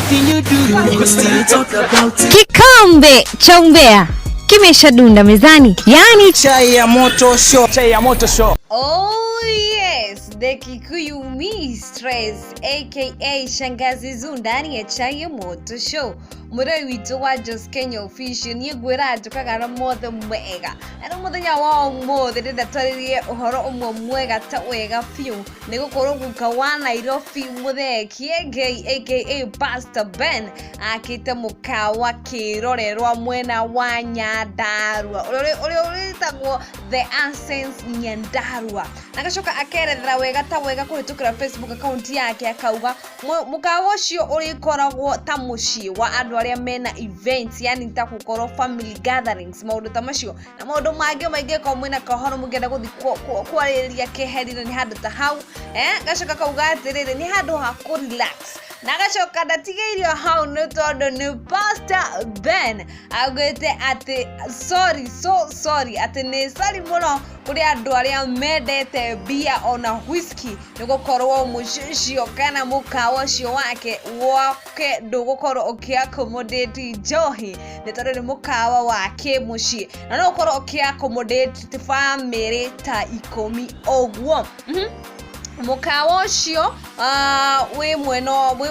Anything you do, we still talk about it. Kikombe cha umbea kimeshadunda mezani, yaani Chai ya moto show. Chai ya moto show. Oh yes, the Kikuyu Mistress aka Shangazi Zu ndani ya Chai ya Moto Show. Mũrori witũ wa Jos Kenya Official, niĩ ngwĩra njũkaga na mothe mega, na mũthenya wa ũmũthĩ ndĩrenda twarĩrie ũhoro ũmwe mwega ta wega biũ, nĩ gũkorwo guka wa Nairobi Mũthee Kĩengei aka Pastor Ben akĩte mũkawa kĩrorerwa mwena wa Nyandarua ũrĩa wĩtagwo The Essence Nyandarua, na agacoka akerethera wega ta wega kũhĩtũkĩra Facebook account yake, akauga mũkawa ũcio ũrĩkoragwo ta mũciĩ wa andũ arĩa mena events, yani ta gũkorwo family gatherings, maũndũ ta macio na maũndũ mangĩ maingĩ. Korwo mwĩna kohoro mũngĩenda gũthiĩ kwarĩrĩria keheri-inĩ, nĩ handũ ta hau. Gacoka kauga atĩrĩrĩ, nĩ handũ ha kũ relax, na agacoka ndatigĩirio hau, nĩ tondũ nĩ Pastor Ben augĩte atĩ sorry, so sorry, atĩ nĩ sorry mũno kũrĩ andũ arĩa mendete bia ona whisky, nĩ gũkorwo mũciĩ ũcio kana mũkawa ũcio wake ndũgũkorwo ũkĩ accommodate njohi, nĩ tondũ nĩ mũkawa wa kĩmũciĩ na no ũkorwo ũkĩ accommodate bamĩrĩ ta 10 ũguo. Mũkawa ũcio wĩ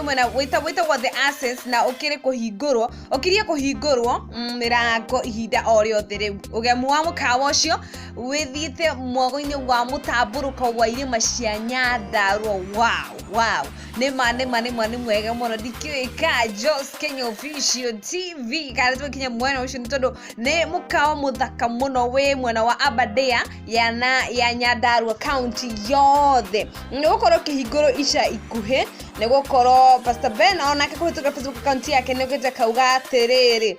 mwena wĩtagwo The Access, na ũkĩrĩ kũhingũrwo, ũkirie kũhingũrwo mĩrango ihinda o rĩothe. Rĩu ũgemu wa mũkawa ũcio wĩthiĩte mwago-inĩ wa mũtambũrũko wa irĩma cia Nyandarua. Wow, nĩma nĩma nĩma, nĩ mwega mũno. Ndikĩũĩ ka Jos Kenya Official TV kana tũkinya mwena ũcio, nĩ tondũ nĩ mũkawa mũthaka mũno wĩ mwena wa Aberdare yana ya Nyandarua county yothe, nĩ gũkorwo kĩhingũrwo ica ikuhĩ, nĩ gũkorwo Pastor Ben onake kũhĩtũkĩra Facebook account yake nĩ okĩte kauga atĩrĩrĩ,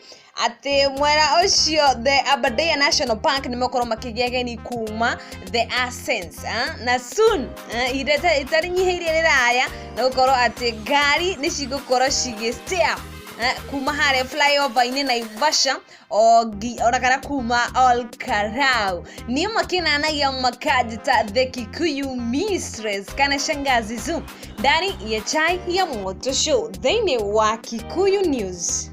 atĩ mwena ũcio the Aberdare National Park nĩ mekorwo makĩgĩa ageni kuma The Essence, na soon, ihinda itarĩ nyihĩirie rĩraya, nĩ gũkorwo atĩ ngari nĩ cigũkorwo cigĩ steer kuma harĩa flyover-inĩ Naivasha ona kana kuma Olkarau. Niĩ makinanagia makanjĩta The Kikuyu Mistress kana Shangazi Zu ndani ya Chai ya Moto Show thĩinĩ wa Kikuyu News.